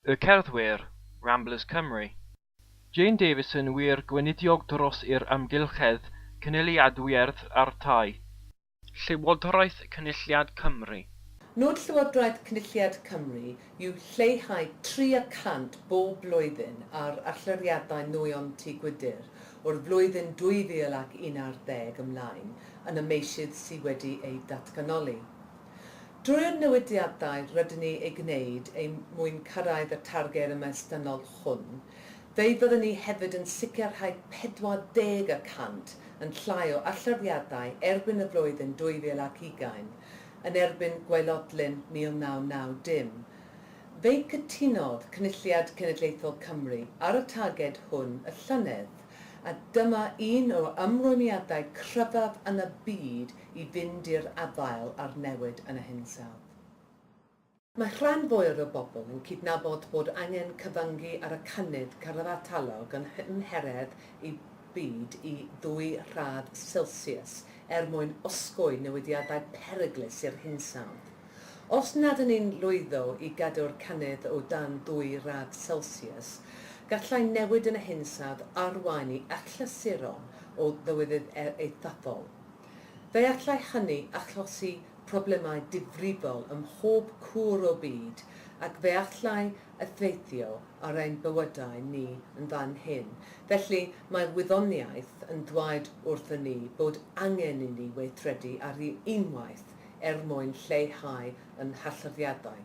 Y Cerddwyr, Ramblers Cymru. Jane Davison Wir Gweinidog dros yr Amgylchedd, Cynaliadwyedd a'r Tai. Llywodraeth Cynulliad Cymru. Nod Llywodraeth Cynulliad Cymru yw lleihau 3 y cant bob blwyddyn ar allyriadau nwyon tŷ gwydr o'r flwyddyn 2011 ymlaen yn y meysydd sydd wedi eu datganoli. Drwy'r newidiadau rydyn ni eu gwneud er mwyn cyrraedd y targed ymestynnol hwn, fe fyddwn ni hefyd yn sicrhau 40% yn llai o allyriadau erbyn y flwyddyn 2020 yn erbyn gwaelodlin 1990. Fe cytunodd Cynulliad Cenedlaethol Cymru ar y targed hwn y llynedd, a dyma un o'r ymrwymiadau cryfaf yn y byd i fynd i'r afael â'r newid yn y hinsawdd. Mae rhan fwyaf o bobl yn cydnabod bod angen cyfyngu ar y cynnydd cyfartalog yn nhymheredd y byd i ddwy radd Celsius er mwyn osgoi newidiadau peryglus i'r hinsawdd. Os nad ydyn ni'n llwyddo i gadw'r cynnydd o dan ddwy radd Celsius, gallai newid yn y hinsawdd arwain i achlysuron o ddywydd eithafol. Fe allai hynny achosi problemau difrifol ym mhob cwr o'r byd ac fe allai effeithio ar ein bywydau ni yn fan hyn. Felly, mae'r wyddoniaeth yn dweud wrthon ni bod angen i ni weithredu ar unwaith er mwyn lleihau ein hallyriadau.